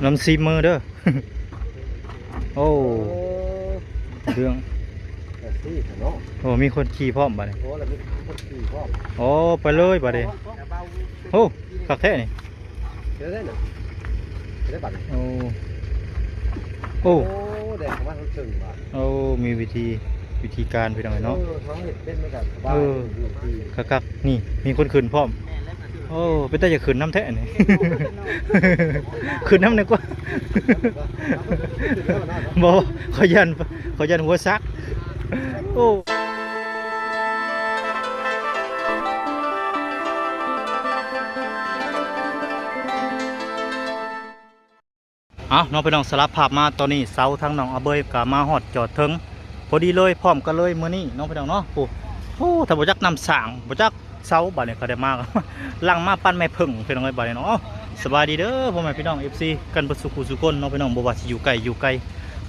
ນຳຊີມເມີເດີ. ໂອ້ ເອີ ເລື່ອງ ແຕ່ຊີ້ເນາະ. ໂອ້ ມີຄົນຂີ່ພ້ອມບາດນີ້. ໂອ້ ແລ້ວມີຄົນຂີ່ພ້ອມ. ໂອ້ ໄປເລີຍບາດນີ້. ໂອ້ ຄັກແທ້ນີ້. ເດີໄດ້ນະ ເດີໄດ້ບາດນີ້. ໂອ້ ໂອ້ ໂອ້ ແດດເຂົ້າມາທາງເທິງບາດ. ໂອ້ ມີວິທີ ວິທີການພີ່ນ້ອງເອີຍເນາະ. ເອີ ເຮົາເຮັດເປັນ ມັນກໍສະບາຍ. ເອີ ຢູ່ທີ່ ຄັກໆ ນີ້ ມີຄົນຂຶ້ນພ້ອມ. ໂອ້ ເປັນຕາຢາກຂຶ້ນນຳແທ້ນີ້. ຂຶ້ນນຳແດ່ກວ່າ. ບໍ່ ຂ້ອຍຢ້ານ ຂ້ອຍຢ້ານຫົວສັກ. ໂອ້ ເອົາເນາະພີ່ນ້ອງ, ສະຫຼັບພາບມາຕອນນີ້ ເສົາທາງນ້ອງອາເບີຍກໍມາຮອດຈອດເຖິງພໍດີເລີຍ ພ້ອມກັນເລີຍມື້ນີ້ເນາະພີ່ນ້ອງເນາະ. ໂອ້ ໂອ້ ຖ້າບໍ່ຈັກນ້ຳສ້າງ ບໍ່ຈັກເສົາ ບາດນີ້ເຂົາໄດ້ມາ ຫຼັ່ງມາປັນແມ່ເຜິ້ງພີ່ນ້ອງເອີຍ ບາດນີ້ເນາະ. ເອົ້າ ສະບາຍດີເດີພໍ່ແມ່ພີ່ນ້ອງ ເອັຟຊີ ກັນເບິດສູ່ຄູ່ສູ່ຄົນເນາະພີ່ນ້ອງ, ບໍ່ວ່າຊິຢູ່ໃກ້ຢູ່ໄກ.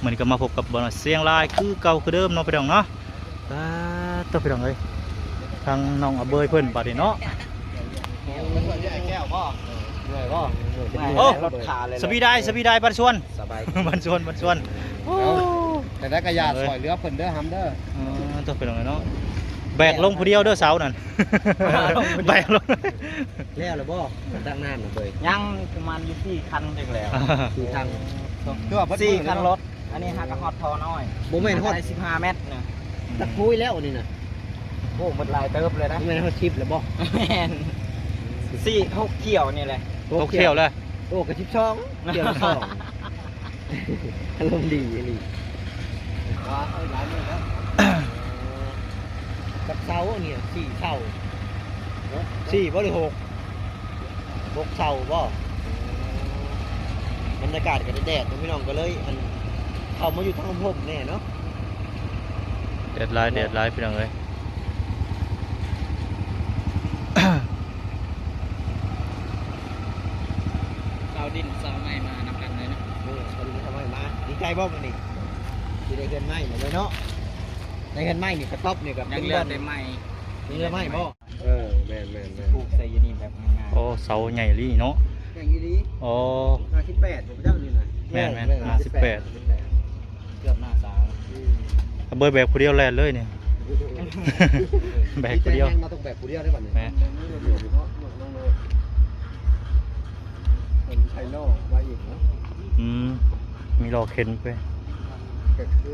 ມື້ນີ້ກໍມາພົບກັບບ່າວນ້ອຍຊຽງລາຍຄືເກົ່າຄືເດີມເນາະພີ່ນ້ອງເນາະ. ປາດໂທ້ ພີ່ນ້ອງເອີຍ ທາງນ້ອງອາເບີຍເພິ່ນບາດນີ້ເນາະ. ໂອ້ ສະບີດາຍ ສະບີດາຍ ບັນຊວນ ສະບາຍ ບັນຊວນ ບັນຊວນ. ໂອ້ ແຕ່ໄດ້ກະຢາກຊ່ອຍເຫຼືອເພິ່ນເດີ ຫຳເດີ. ເອີ ໂທ້ ພີ່ນ້ອງເອີຍເນາະ, ແບກລົງຜູ້ດຽວເດີເສົານັ້ນ ແບກລົງ. ແລ້ວລະບໍ່ ຕັ້ງນານນະເບີຍ? ຍັງ ປະມານຢູ່ສີ່ຄັນຈັ່ງແລ້ວ. ສີ່ຄັນ ຄືວ່າເບິດ ສີ່ຄັນລົດ. ອັນນີ້ຫາກະຮອດທໍ່ນ້ອຍ ບໍ່ແມ່ນຮອດ ໄດ້ສິບຫ້າແມັດນະ. ຕະກຸຍແລ້ວນີ້ນະ. ໂອ້ ໝົດຫຼາຍເຕີບເລີຍນະ. ບໍ່ແມ່ນຮອດສິບແລ້ວບໍ່? ແມ່ນ ສີ່ ຫົກຖ້ຽວນີ້ແຫຼະ. ຫົກຖ້ຽວແລ້ວ. ໂອ້ ກະສິບສອງ ຖ້ຽວສອງ. ອາລົມດີອີ່ຫຼີ. ກັບເສົານີ້ ສີ່ເສົາ ສີ່ບໍ່ ຫຼື ຫົກ ຫົກເສົາບໍ່? ບັນຍາກາດກໍແດດໆເນາະພີ່ນ້ອງ, ກໍເລີຍ ອັນ ເຂົ້າມາຢູ່ທາງຮົ່ມໆແດ່ເນາະ. ແດດຫຼາຍ ແດດຫຼາຍພີ່ນ້ອງເອີຍ. ຊາວດິນຊາວໄມ້ມານຳກັນເລີຍເນາະ. ເອີ ຊາວດິນຊາວໄມ້ມາ. ດີໃຈບໍ່ມື້ນີ້ ຊິໄດ້ເຮືອນໃໝ່ມາເລີຍເນາະ? ໄດ້ເຮືອນໃໝ່ນີ້ ກະຕ໊ອບນີ້ກໍ ຍັງເຫຼືອແຕ່ໄມ້ ຍັງເຫຼືອໄມ້ບໍ່? ເອີ ແມ່ນໆໆ. ປູກໃສ່ຢູ່ນີ້ແບບງ່າຍໆ. ໂອ້ ເສົາໃຫຍ່ອີ່ຫຼີເນາະ. ໃຫຍ່ອີ່ຫຼີ. ໂອ້ ຫ້າສິບແປດ ບໍ່ຈັກນີ້ນະ. ແມ່ນໆ ຫ້າສິບແປດ ເກືອບໜ້າສາວ. ອືມ ອາເບີຍແບກຜູ້ດຽວແລ່ນເລີຍນີ້ ແບກຜູ້ດຽວ. ມີແຮງມາຕ້ອງແບກຜູ້ດຽວໄດ້ບັດນີ້. ແມ່ນ ເປັນໄທລໍມາອີກເນາະ. ອືມ ມີລໍ້ເຂັນໄປ ກໍຄື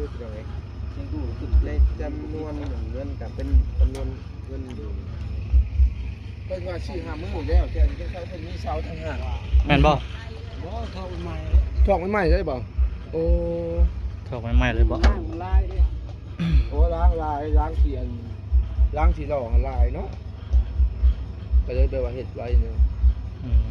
ໃນຈຳນວນເງິນກໍເປັນຈຳນວນ ເພິ່ນວ່າສີ່ຫ້າມື້ແລ້ວ ແຕ່ເຂົາເພິ່ນມີເສົາຕ່າງຫາກ. ແມ່ນບໍ່? ບໍ່ ຖອກໃໝ່ ຖອກໃໝ່ໆເລີຍບໍ່? ໂອ້ ຖອກໃໝ່ໆເລີຍບໍ່? ລ້າງຫຼາຍເດ້. ໂອ້ ລ້າງຫຼາຍ ລ້າງຂີ້ ອັນ ລ້າງຂີ້ຫຼໍ່ຫຼາຍເນາະ. ກໍເລີຍແບບວ່າເຮັດໄວເນາະ. ອືມ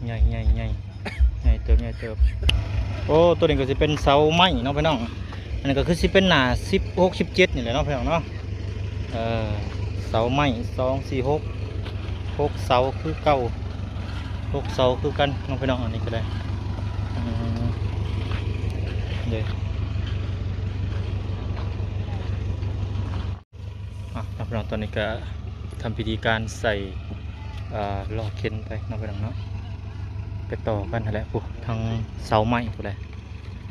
ໃຫຍ່ໆໆ ໃຫຍ່ເຕີບ ໃຫຍ່ເຕີບ. ໂອ້ ໂຕນີ້ກໍຊິເປັນເສົາໄມ້ເນາະພີ່ນ້ອງ. ອັນນີ້ກໍຄືຊິເປັນໜ້າສິບຫົກ ສິບເຈັດນີ້ແຫຼະເນາະພີ່ນ້ອງເນາະ. ເອີ ເສົາໄມ້ ສອງ ສີ່ ຫົກ ຫົກເສົາຄືເກົ່າ ຫົກເສົາຄືກັນເນາະພີ່ນ້ອງ. ອັນນີ້ກໍໄດ້ ອືມ ເດ້. ອ່ະ ພີ່ນ້ອງ ຕອນນີ້ກໍທຳພິທີການໃສ່ ເອີ ລໍ້ເຂັນໄປເນາະພີ່ນ້ອງເນາະ. ໄປຕໍ່ກັນຫັ້ນແຫຼະ ພຸ້ນ ທາງເສົາໄມ້ພຸ້ນແຫຼະ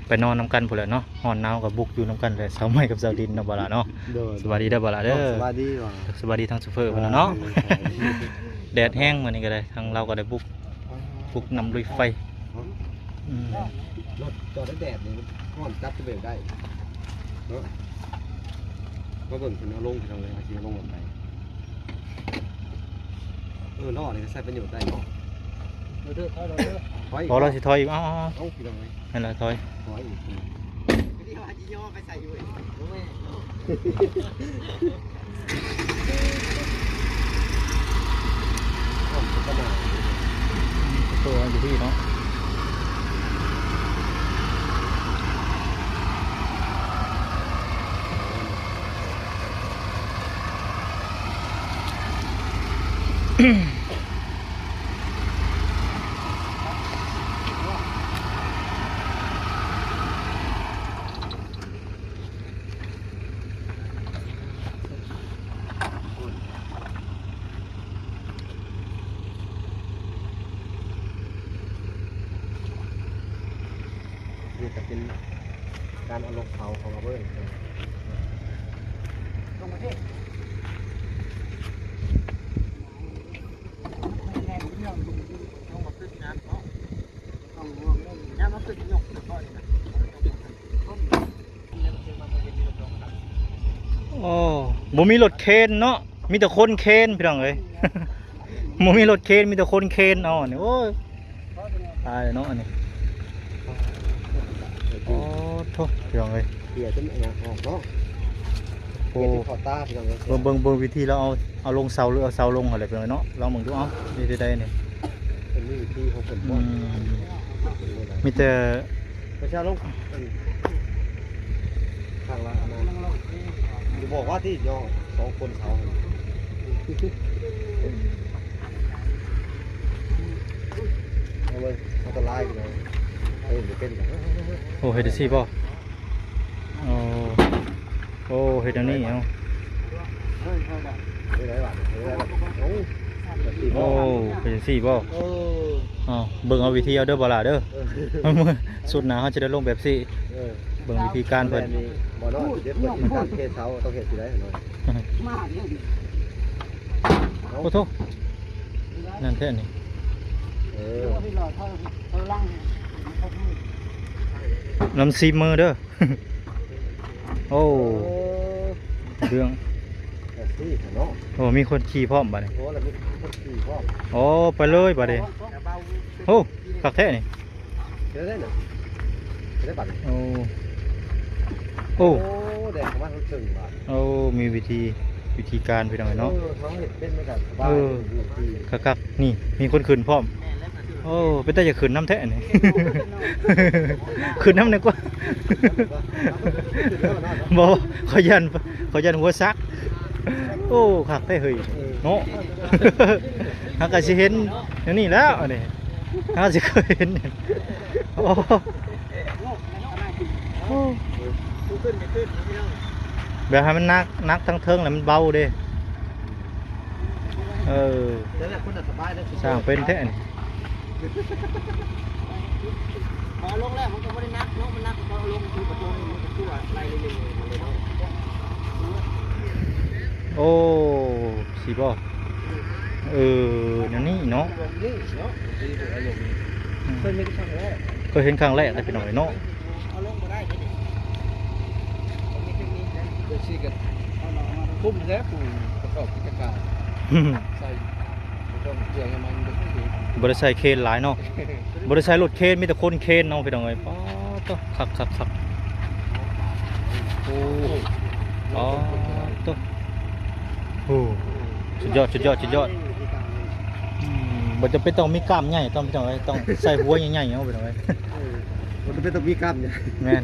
ໄປນອນນຳກັນພຸ້ນແຫຼະເນາະ. ຮ້ອນໜາວກໍບຸກຢູ່ນຳກັນແຫຼະ ເສົາໄມ້ກັບເສົາດິນເນາະ ບ່າວຫຼ້າເນາະ. ໂດຍ ສະບາຍດີເດີ ບ່າວຫຼ້າເດີ. ໂອ້ ສະບາຍດີ ສະບາຍດີທາງໂຊເຟີພຸ້ນແຫຼະເນາະ. ແດດແຮງມື້ນີ້ກໍໄດ້ ທາງລາວກໍໄດ້ບຸກ ປຸກນຳລຸຍໄຟ. ອືມ ລົດຈອດແດດໆນີ້ ຮ້ອນຈັບຕົວເອງໄດ້ເນາະ. ມາເບິ່ງເພິ່ນເອົາລົງ ເອົາລົງແບບໃດ. ເອີ ລໍ້ນີ້ກໍໃຊ້ປະໂຫຍດໄດ້ເນາະ. ເດີ ເດີ ຖອຍ ເດີ ຖອຍ. ອໍ ລາວຊິຖອຍອີກ. ເອົາ ເອົາ ເອົາ ພີ່ນ້ອງເອີຍ ໃຫ້ລາວຖອຍ ຖອຍອີກ. ໂຕຢູ່ທີ່ເນາະ. ໂ ເປັນການເອົາລົງເສົາຂອງອາເບີ ລົງມາເດ້ ໂອ້ ບໍ່ມີລົດເຄນເນາະ ມີແຕ່ຄົນເຄນພີ່ນ້ອງເອີຍ ບໍ່ມີລົດເຄນ ມີແຕ່ຄົນເຄນເອົານີ້ ໂອ້ຍ ຕາຍແລ້ວເນາະອັນນີ້ ໂອ້ໂທ້ ພີ່ນ້ອງເອີຍ ເກຍຈົນອອກເນາະ ໂອ້ ເກຍຈົນເຂົ້າຕາ ພີ່ນ້ອງເອີຍ ເບິ່ງ ເບິ່ງ ເບິ່ງວິທີລາວເອົາ ເອົາລົງເສົາ ຫຼືເອົາເສົາລົງຫັ້ນແຫຼະພີ່ນ້ອງເນາະ ລອງເບິ່ງດູ ເອົາ ເຮັດໄດ້ນີ້ ເພິ່ນມີວິທີຂອງເພິ່ນ ອືມ ມີແຕ່ ປະຊາລົງ ຂ້າງລະອັນນັ້ນ ຢູ່ບອກວ່າທີ່ຍອງສອງຄົນເຂົາ ເອົາເບິ່ງ ອັນຕະລາຍຢູ່ນະ ເອີ ບໍ່ເປັນຫຍັງ ໂອ້ ເຮັດຈັ່ງຊີ້ບໍ່? ໂອ້ ໂອ້ ເຮັດແນວນີ້ເອົາ ເຮັດໄດ້ບາດນີ້ ເຮັດໄດ້ບາດນີ້ ໂອ້ ໂອ້ ເຮັດຈັ່ງຊີ້ບໍ່? ເອີ ເອົາ ເບິ່ງເອົາວິທີເອົາເດີ ບໍ່ຫຼ້າເດີ ເອີ ສຸດໜ້າເຮົາຈະໄດ້ລົງແບບຊີ້ ເອີ ເບິ່ງວິທີການເພິ່ນ ແມ່ນນີ້ ບໍ່ເນາະ ເຮັດເພິ່ນເຮັດການເທເສົາ ຕ້ອງເຮັດຊິໄດ້ໜ້ອຍ ໂອ້ໂທ້ ນັ້ນແທ້ນີ້ ເອີ ນຳຊີມມືເດີ ໂອ້ ເອີ ເລື່ອງ ແຕ່ຊີ້ເນາະ ໂອ້ ມີຄົນຂີ່ພ້ອມບາດນີ້ ໂອ້ ແລ້ວມີຄົນຂີ່ພ້ອມ ໂອ້ ໄປເລີຍບາດນີ້ ໂອ້ ຄັກແທ້ນີ້ ເຮັດໄດ້ນະ ເຮັດໄດ້ບາດນີ້ ໂອ້ ໂອ້ ໂອ້ ແດດເຂົ້າມາເທິງບາດ ໂອ້ ມີວິທີ ວິທີການພີ່ນ້ອງເອີຍເນາະ ເອີ ເຮົາເຮັດເປັນມັນກະສະບາຍ ເອີ ຢູ່ທີ່ ຄັກໆ ນີ້ ມີຄົນຂຶ້ນພ້ອມ ໂອ້ ເປັນຕາຢາກຂຶ້ນນຳແທ້ນີ້ ຂຶ້ນນຳແດ່ກວ່າ ບໍ່ ຂ້ອຍຢ້ານ ຂ້ອຍຢ້ານຫົວສັກ ໂອ້ ຄັກແທ້ເຮີ້ຍ ເອີ ເນາະ ເຮົາກະຊິເຫັນແນວນີ້ແລ້ວອັນນີ້ ເຮົາຊິເຄີຍເຫັນ ໂອ້ ໂອ້ ແບບໃຫ້ມັນໜັກ ໜັກທາງເທິງແລ້ວມັນເບົາເດ້ ເອີ ນັ້ນແຫຼະ ຄົນໜັກສະບາຍເດ້ ສ້າງເປັນແທ້ນີ້ ພໍລົງແລ້ວມັນກໍບໍ່ໄດ້ໜັກເນາະ ມັນໜັກກໍເອົາລົງຄືປະຕູນີ້ ມັນກໍຄືວ່າໄລ່ເລື້ອຍໆ ໂອ້ ຊິບໍ່? ເອີ ແນວນີ້ເນາະ ແບບນີ້ເນາະ ເຄີຍເຫັນຄັ້ງແລກ ເຄີຍເຫັນຄັ້ງແລກເດ້ພີ່ນ້ອງເອີຍເນາະ ເອົາລົງບໍ່ໄດ້ເດ້ນີ້ ມັນມີເທັກນິກເດ້ ເປັບຊີກໍຄຸ້ມແທ້ຜູ້ປະກອບກິດຈະການ ໃສ່ ບໍ່ໄດ້ໃສ່ເຄນຫຼາຍເນາະ ບໍ່ໄດ້ໃສ່ລົດເຄນ ມີແຕ່ຄົນເຄນເນາະ ພີ່ນ້ອງເອີຍ ປາດໂທ້ ຄັກໆໆ ໂອ້ ປາດໂທ້ ໂອ້ ສຸດຍອດ ສຸດຍອດ ສຸດຍອດ ອືມ ບໍ່ຈຳເປັນຕ້ອງມີກ້າມໃຫຍ່ ຕ້ອງ ພີ່ນ້ອງເອີຍ ຕ້ອງໃສ່ຫົວໃຫຍ່ໆ ເອົາ ພີ່ນ້ອງເອີຍ ບໍ່ຈຳເປັນຕ້ອງມີກ້າມໃຫຍ່ ແມ່ນ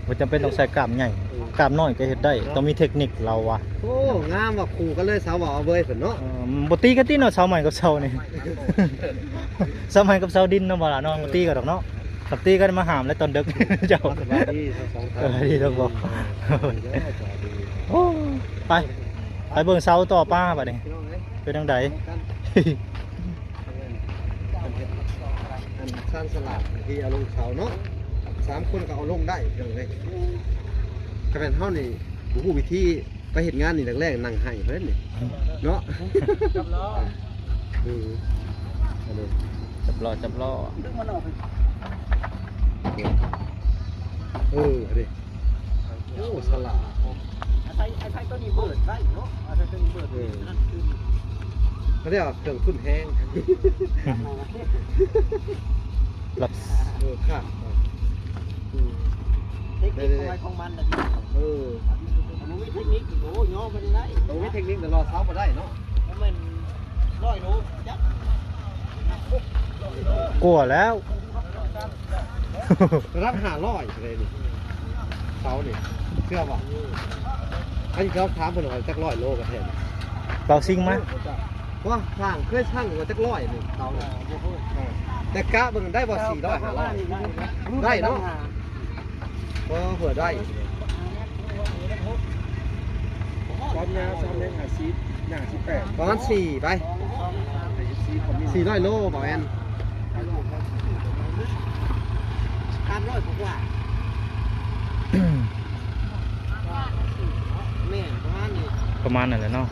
ບໍ່ຈຳເປັນຕ້ອງໃສ່ກ້າມໃຫຍ່ ເອີ ກ້າມນ້ອຍກໍເຮັດໄດ້ ຕ້ອງມີເທັກນິກລາວວ່າ ໂອ້ ງາມວ່າ ຄູ່ກັນເລີຍ ສາວເວົ້າເວີຍເພິ່ນເນາະ ເອີ ບໍ່ຕີກັນຕິເນາະ ສາວໃໝ່ກັບສາວນີ້ ສາວໃໝ່ກັບສາວດິນເນາະ ບໍ່ລະເນາະ ບໍ່ຕີກັນດອກເນາະ ຄັນຕີກັນມາຫ້າມແລ້ວຕອນດຶກ ເຈົ້າ ສະບາຍດີທັງສອງທ່ານ ສະບາຍດີທັງສອງ ເອີ ໂອ້ ໄປ ໄປເບິ່ງເສົາຕໍ່ປ້າບາດນີ້ ພີ່ນ້ອງເອີຍ ເປັນຈັ່ງໃດ ອັນຊານສະຫຼາດທີ່ເອົາລົງເສົາເນາະ ສາມຄົນກໍເອົາລົງໄດ້ພີ່ນ້ອງເອີຍ ຖ້າແມ່ນເຮົານີ້ບໍ່ຮູ້ວິທີໄປເຮັດງານນີ້ແລງໆ ນັ່ງໄຫ້ເພິ່ນນີ້ເນາະ ຈັບລໍ້ ເອີ ອັນນີ້ ຈັບລໍ້ ຈັບລໍ້ ດຶງມັນອອກ ເອີ ອັນນີ້ ໂອ້ ສະຫຼາດ ອາໄສ ອາໄສຕົວນີ້ເບີດໄວ້ເນາະ ອາໄສຕົວນີ້ເບີດ ເອີ ນັ້ນຄື ເຂົາເອີ້ນວ່າເຄື່ອງທຶນແຮງ ລັບ ເອີ ຄັກ ອືມ ເທັກນິກຂອງໃຜຂອງມັນແຫຼະ ເອີ ມັນມີເທັກນິກ ໂອ້ ຍໍບໍ່ໄດ້ ຕ້ອງມີເທັກນິກ ແຕ່ລໍເສົາບໍ່ໄດ້ເນາະ ບໍ່ແມ່ນຮ້ອຍໂລຈັກ ກວ່າແລ້ວ ລະດັບຫ້າຮ້ອຍເລີຍນີ້ ເສົານີ້ ເຊື່ອບໍ່? ອັນນີ້ເຂົາຖາມເພິ່ນວ່າຈັກຮ້ອຍໂລກັນແທ້ ເປົາຊິງມາ ວ່າຊ່າງ ເຄີຍຊ່າງວ່າຈັກຮ້ອຍນີ້ ເສົານີ້ ເອີ ແຕ່ກະເບິ່ງໄດ້ບໍ່ ສີ່ຮ້ອຍ ຫ້າຮ້ອຍ ໄດ້ເນາະ ເອີ ເພື່ອໄດ້ ຄວາມຍາວສອງແມັດຫ້າສິບ ໜ້າສິບແປດ ປະມານສີ່ໄປ ສີ່ຮ້ອຍໂລ ບໍ່ແມ່ນ ຕາມ ร้อยกว่า แม่น ประมาณนี้ ประมาณนั้นแหละเนาะ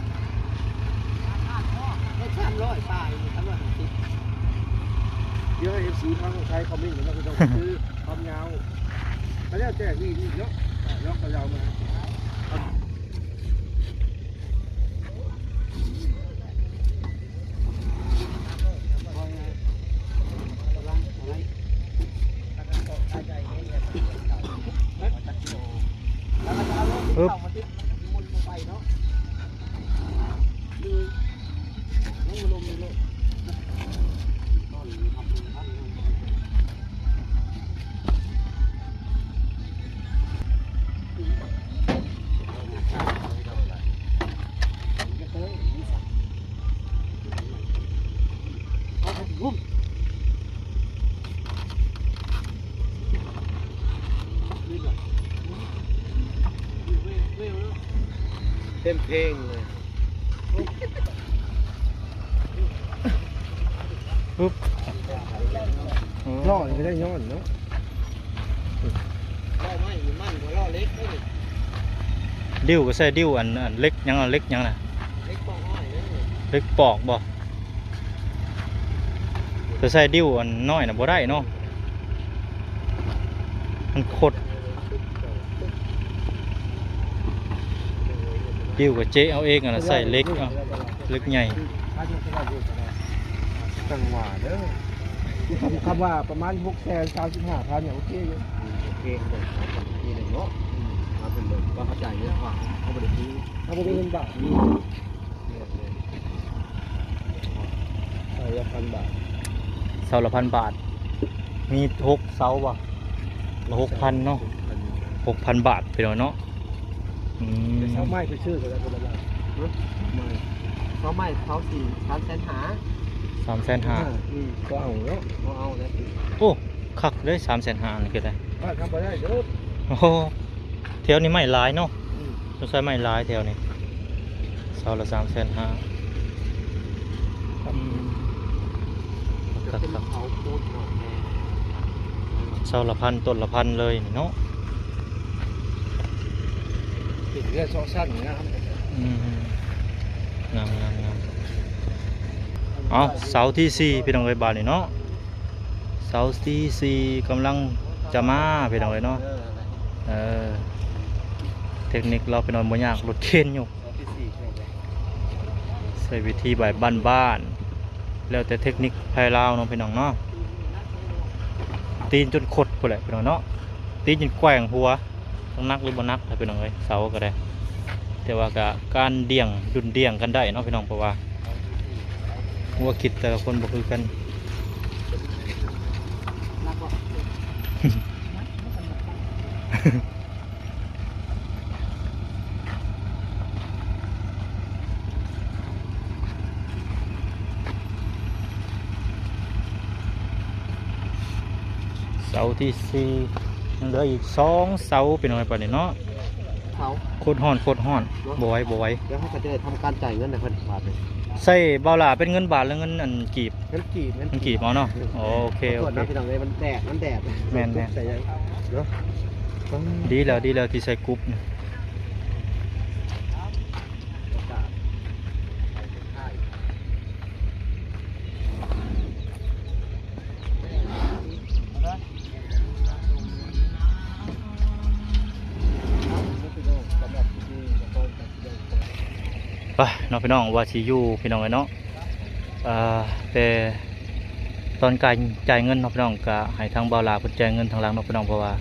ได้สามร้อยปลาย สามร้อยห้าสิบ เดี๋ยวให้ เอฟซี ทางไทยคอมเมนต์มา ว่าเป็นต้องซื้อความยาว ก็แล้วแต่ที่นี่เนาะ เนาะ ก็ยาวมา เต็มเพลงเลย ปึ๊บ โอ้ ล้อนี่ก็ได้ย้อนเนาะ ล้อไม้มันบ่ล้อเหล็กเด้ ดิ้วก็ใส่ดิ้วอัน อันเหล็กหยัง อันเหล็กหยังน่ะ เหล็กปอกอ้อยเด้ เหล็กปอกบ่ แต่ใส่ดิ้วอันน้อยน่ะบ่ได้เนาะ มันขด ดิ้วก็เจ๊เอาเอง อันนั้นใส่เหล็ก เอาเหล็กใหญ่ จังหวะเด้อ คำ คำว่าประมาณ หกแสนสามสิบห้าพัน เนี่ย โอเคอยู่ โอเค เอาแบบนี้เลยเนาะ อืม เอาเป็นแบบว่าเขาจ่ายเงินผ่าน เขาบ่ได้ซื้อ เขาบ่ได้เงินบาท เสาละพันบาท มีหกเสาบ่ ละหกพันเนาะ หกพันบาท พี่น้องเนาะ อืม เสาไม้ไปซื้อก็ได้คนละบาท ฮะ ไม้ เสาไม้ เสาสี่ สามแสนห้า สามแสนห้า อืม ก็เอาเนาะ ก็เอาแล้ว โอ้ คักเด้ สามแสนห้า นี่ก็ได้ ว่าทำบ่ได้เด้อ โอ้โห แถวนี้ไม้หลายเนาะ อืม สงสัยไม้หลายแถวนี้ เสาละสามแสนห้า อืม คักๆ เสาละพัน ต้นละพันเลยนี่เนาะ เป็นเรือนสองชั้นงาม อืม งามๆๆ เอา เสาที่สี่ พี่น้องเอ้ย บาดนี้เนาะ เสาที่สี่กำลังจะมา พี่น้องเอ้ยเนาะ เออ เทคนิคเราไปนอนบ่ยาก รถเคนยก ใช้วิธีแบบบ้านๆ แล้วแต่เทคนิคไทยลาวเนาะพี่น้องเนาะ ตีนจนขดพู้นแหละพี่น้องเนาะ ตีนจนแกว่งหัว จักหนักหรือบ่หนักล่ะพี่น้องเอ้ย เสาก็ได้ แต่ว่าก็การเดี่ยงดุลเดี่ยงกันได้เนาะพี่น้อง เพราะว่าหัวคิดแต่ละคนบ่คือกัน หนักบ่ เสาที่สี่ ยังเหลืออีกสองเสา พี่น้อง ปานนี้เนาะ เสา โคตรฮ้อน โคตรฮ้อน เนาะ บ่ไหว บ่ไหว เดี๋ยวเราก็จะได้ทำการจ่ายเงินให้เพิ่นบาทหนึ่ง ใช้บ่าวหล้าเป็นเงินบาทหรือเงินอันกีบ เงินกีบ เงินกีบเอาเนาะ โอเค ขอโทษนะ โอเค พี่น้องเอ้ย มันแดด มันแดด แม่นๆ ใส่เนาะ ดีแล้ว ดีแล้วที่ใส่กรุ๊ปนี่ ไปเนาะพี่น้อง ว่าสิอยู่พี่น้องเอ้ยเนาะ อ่า แต่ตอนจ่าย จ่ายเงินเนาะพี่น้อง ก็ให้ทางบ่าวหล้าเพิ่นจ่ายเงินทางหลังเนาะพี่น้อง เพราะว่า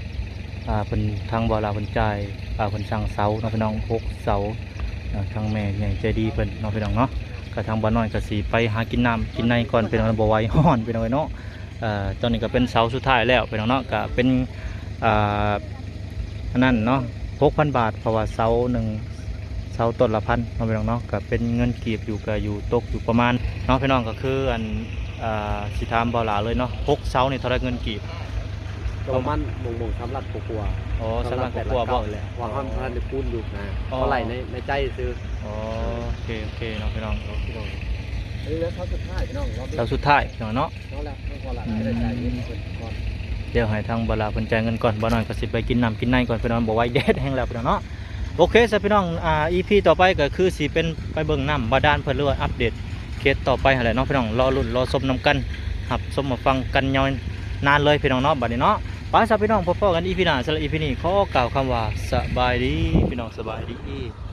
อ่า เพิ่น ทางบ่าวหล้าเพิ่นจ่าย อ่า เพิ่นสั่งเสาเนาะพี่น้อง หกเสา อ่า ทางแม่ใหญ่ใจดีเพิ่นเนาะพี่น้องเนาะ ก็ทางบ่าวน้อยก็สิไปหากินน้ำกินในก่อนพี่น้อง บ่ไหว ฮ้อนพี่น้องเอ้ยเนาะ เอ่อ ตอนนี้ก็เป็นเสาสุดท้ายแล้วพี่น้องเนาะ ก็เป็น อ่า อันนั้นเนาะ หกพันบาท เพราะว่าเสาหนึ่ง เสาต้นละพันเนาะพี่น้องเนาะ ก็เป็นเงินกีบอยู่ ก็อยู่ ตกอยู่ประมาณเนาะพี่น้อง ก็คืออัน อ่า สิถามบ่าวหล้าเลยเนาะ หกเสานี่เท่าใดเงินกีบ ประมาณ มงๆ สามล้านกว่าๆ อ๋อ สามล้านกว่าๆ บ่ แหละ ว่าเฮาบ่ทันได้คูณอยู่นะ อ๋อ เท่าไหร่ใน ในใจซื่อ อ๋อ โอเค โอเคเนาะพี่น้อง โอเค เอ้ย แล้วเสาสุดท้ายพี่น้อง เสาสุดท้ายพี่น้องเนาะ เอาละ ให้ก่อนละ อืม ให้ได้จ่ายเงินเพิ่นก่อน ດຽວໃຫ້ທາງບ່າວຫຼ້າເພິ່ນຈ່າຍເງິນກ່ອນ, ບ່າວນ້ອຍກໍຊິໄປກິນນ້ຳກິນໃນກ່ອນ ພີ່ນ້ອງ, ບໍ່ໄຫວແດດແຮງແລ້ວ ພີ່ນ້ອງເນາະ. ໂອເຄຊະ ພີ່ນ້ອງ, ອາ ອີພີຕໍ່ໄປກໍຄືຊິເປັນໄປເບິ່ງນ້ຳບາດານເພິ່ນ ຫຼືວ່າອັບເດດເຂດຕໍ່ໄປຫັ້ນແຫຼະເນາະ ພີ່ນ້ອງ. ລໍລຸ້ນລໍຊົມນຳກັນ, ຮັບຊົມຮັບຟັງກັນຍາວນານເລີຍ ພີ່ນ້ອງເນາະ. ບັດນີ້ເນາະ ໄປຊະ ພີ່ນ້ອງ, ພໍ້ກັນອີພີໜ້າ. ສຳລັບອີພີນີ້ ຂໍກ່າວຄຳວ່າສະບາຍດີ ພີ່ນ້ອງ, ສະບາຍດີ.